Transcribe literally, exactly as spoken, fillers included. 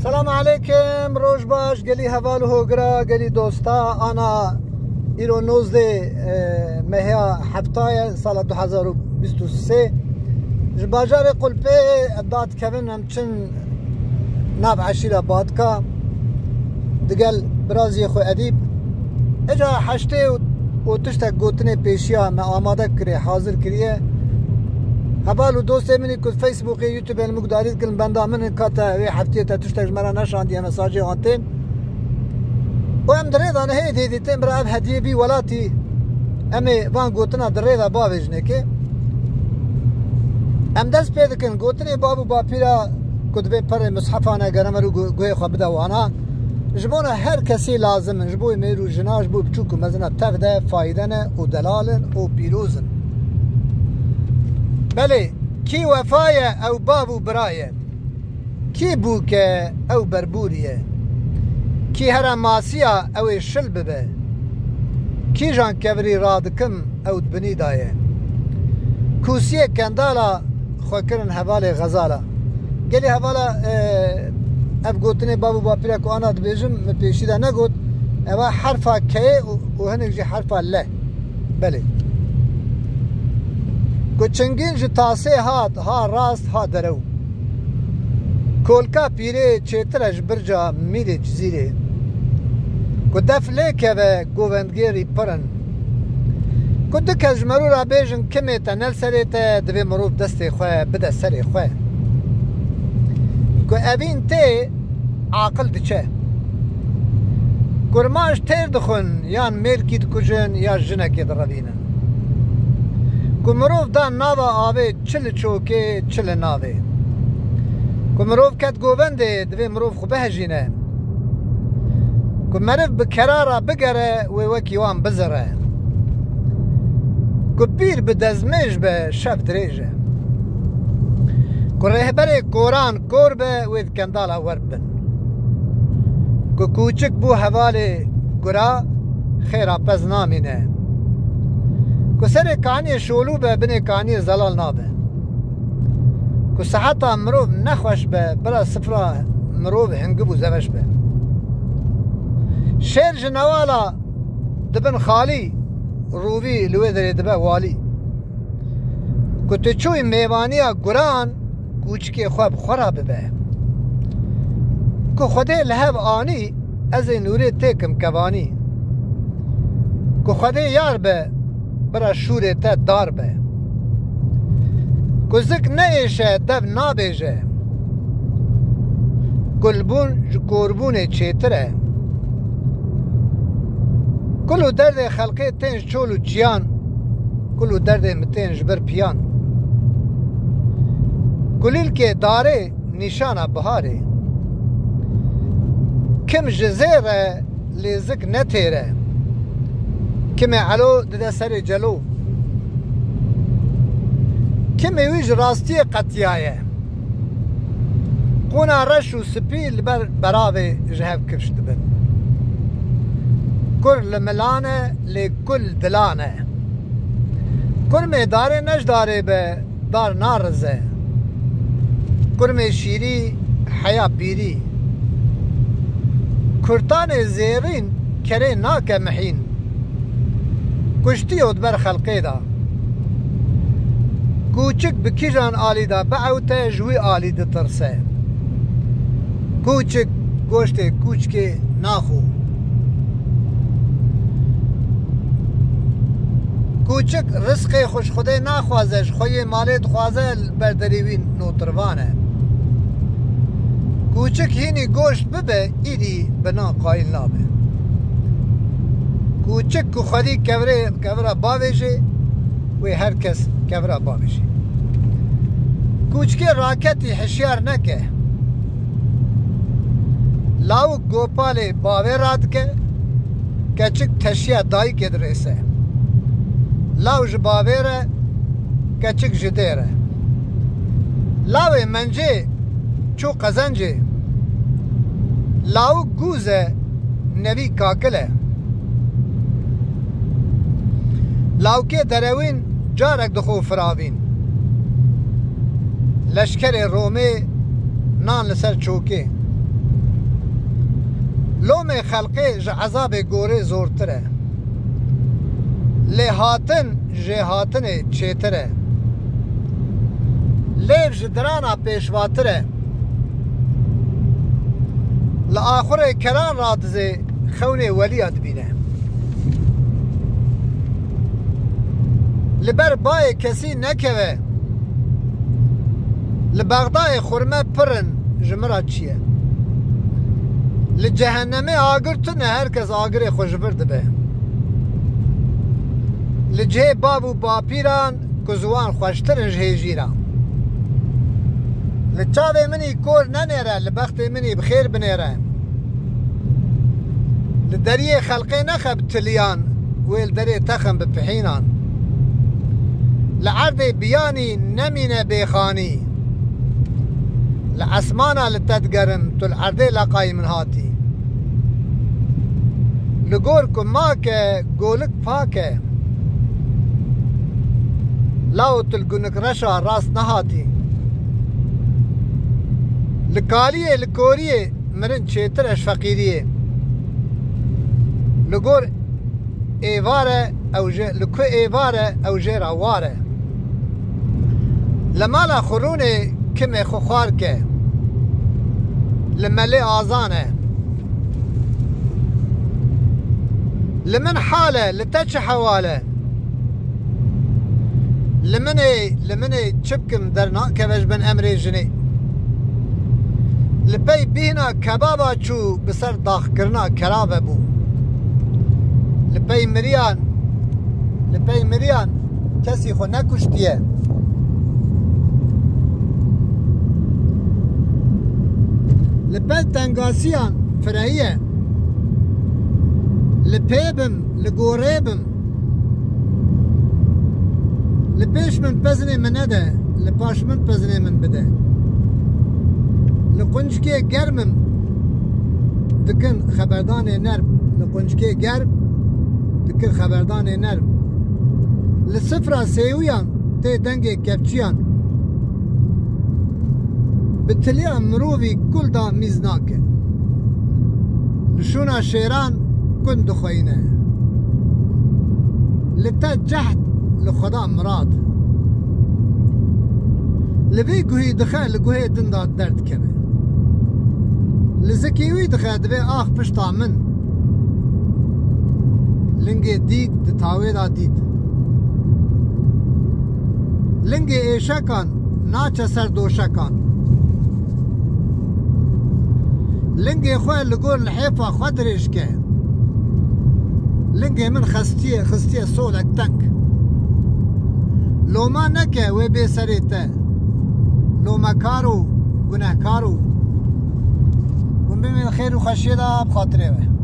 Selam aleykim, roj baş, gelî heval û hogira, gelî dosta, ana îro nozdeh, e, meha hefta ye, sala du hezar û bîst û sê. Ji bajarê Qulpê dadikevin, em çin nav eşîra Badka, digel biraziyê xwe Edîb. Eca heştê û, û tiştek gotinê pêşiya me amade kiriye, hazir kiriye. Heval û dostê min ê ku Facebookê, YouTubeê li min gudarî dikin, benda min in, ka te wê heftiyê te tiştek ji me re neşandiye, mesajê an tên. Û em di rê de ne hê dê dîtin, bira ev hediyê bî welatî. Em ê van gotina di rê de bavêjinê ke. Em dest pê dikin, gotinê bav û bapîra ku divê perê mishefane geremar û gu-, guhê xwe bide wana. Ji bona her kesî lazim in, ji bo mêr û jina, ji bo biçûk û mezina tev de fayde ne û delal in û pîroz in. Belê, kî wefa ye ew bav û bira ye. Kî bûke ew berbûrî ye. Kî here masiya ew ê şil bibe. Kîjan kevirî radikim ew di binî de ye. Kûsiyê kendala xwe kirin hevalê xezala. Gelî hevala, e, ev gotinê bav û bapîra ku ana dibêjim, min pêşî de negot. Eva herfa keyê û, û hinek jî herfa le. Belê. Ku çingîn ji tasê hat, ha rast, ha derew. Kolka pîrê çêtir e ji birca mîrê Cizîrê. Ku def lê keve govendgêrî pir in. Ku du kes ji merû re bêjin kimê te ne li serê te, divê mirov destê xwe bide serê xwe. Ku evîn tê, aqil diçe. Kurmanc têr dixwin, yan mêrkî dikujin, ya jinekê direvînin. Ku mirov da nava avê, çi li çokê, çi li navê. Ku mirov ket govendê, divê mirov xwe bihejîne. Ku meriv bi kerara bigere, wê wekî wan bizire. Ku pîr bi dezmêj be, şev dirêj e. Ku rêhberê koran kor be, wê di kendala wer bin. Ku kûçik bû hevalê gura, xêra pez namîne. Ku serê kaniyê şolû be, binê kaniyê zelal nabe. Ku siheta mirov nexweş be, bira sifra mirov hingiv û zeveş be. Şêr ji newala dibin xalî, rûvî li wê derê dibe walî. Ku tu çûyî mêvaniya guran, kûçikê xwe bi xwe re bibe. Ku Xwedê li hev anî, ez ê nûrê têkim kevanî. Ku Xwedê yar be, bira şûrê te dar be. Ku zik neêşe, dev nabêje. Kulbûn ji korbûnê çêtir e. Kul û derdê xelkê tên ji çol û çiyan, kul û derdê min tên ji ber piyan. Kulîlkê darê nîşana biharê. Kim ji zêr e, lê zik ne têr e. Kimê elo dide serê celo. Kimê wî ji rastiyê qetiyaye. Qûna reş û spî li ber beravê ji hev kifş dibin. Kur li milan e, lê kul dilan e. Kurmê darê ne ji darê be, dar narize. Kurmê şîrî heya pîrî. Kurtanê zêrîn kerê nake mihîn. Kuştiyo di ber xelkê de. Kûçik bi kîjan alî de biewte, ji wî alî ditirse. Kûçik goştê kûçikê naxo. Kûçik rizqê xwe ji Xwedê naxwaze, ji xwe yê malê dixwaze, li ber derê wî notirvan e. Kûçik hînî goşt bibe, îdî bi nan qayîl nabe. Kûçik ku xwedî kevirê, kevira bavêjê, wê her kes kevira bavêjê. Kûçikê raketî hişyar neke. Lawik gopalê bavê radike, keçik teşiya dayikê dirêse. Law ji bavê re, keçik ji dê re. Lawê mencê çû qezencê. Lawik gûz e, nevî kakil e. Lawkê derewîn carek dixwe firavîn. Leşkerê Romê nan li ser çokê. Lomê xelqê ji ezabê gorê zortir e. Lê hatin jê hatinê çêtir e. Lêv ji dirana pêşvatir e. Li axurê keran radizê xewnê weliya dibîne. Li ber bayê kesî nekeve. Li Bexdayê xurme pir in, ji min re çi ye? Li cehennemê agir tune, her kes agirê xwe ji vir dibe. Li cihê bav û bapîran ku ziwan xweştir in ji hêjî re. Li çavê min î kor nenêre, li bextê min î bi xêr binêre. Li deriyê xelqê nexe bi tiliyan, wê li derê texin bi pihînan. Li erdê biyanî nemîne bêxanî. Li esmana li te digerim, tu li erdê leqayî min hatî. Li gor ku make, golik pak e. Law tu li gunik reşa rast nehatî. Li kaliyê, li koriyê mirin çêtir e ji feqîriyê. Li gor êvar e ew jê, li ku êvar e ew jê re war e. Li mala xurûnê kimê xwe xwar ke. Li melê azan e. Li min hal e, li te çi hewal e? Li min ê, li min ê çi bikim, dernakeve ji bin emrê jinê. Li pey bîhna kebaba çû, bi ser daxkirina kerave bû. Li pey miriyan, li pey miriyan kesî xwe nekuştiye. Li pey tengasiyan firehiye. Li pê bim, li gorê bim. Li pêş min pezinê min nede, li paş min pezinê min bide. Li quncikê germ im, dikin xeberdanê nerm. Li quncikê germ, dikin xeberdanê nerm. Li sifra sêwiyan tê dengê kevçiyan. Bi tiliya mirovî kul da mîz nake. Li şûna şêran gun dixweyne. Li te cehd, li Xweda mirad. Li vê guhî dixe, li guhê din de derdikeve. Li zikî wî dixe, divê ax pişta min. Lingê dîk di tawê de dît. Lingê êşekan naçe ser doşekan. Lingê xwe li gor lihêfa xwe dirêj ke. Lingê min xestiye, xistiye solek teng. Loma neke wê bê serê te. Lomekar û gunehkar û hûn bimînin xêr û xweşiyê de bi xatirê we.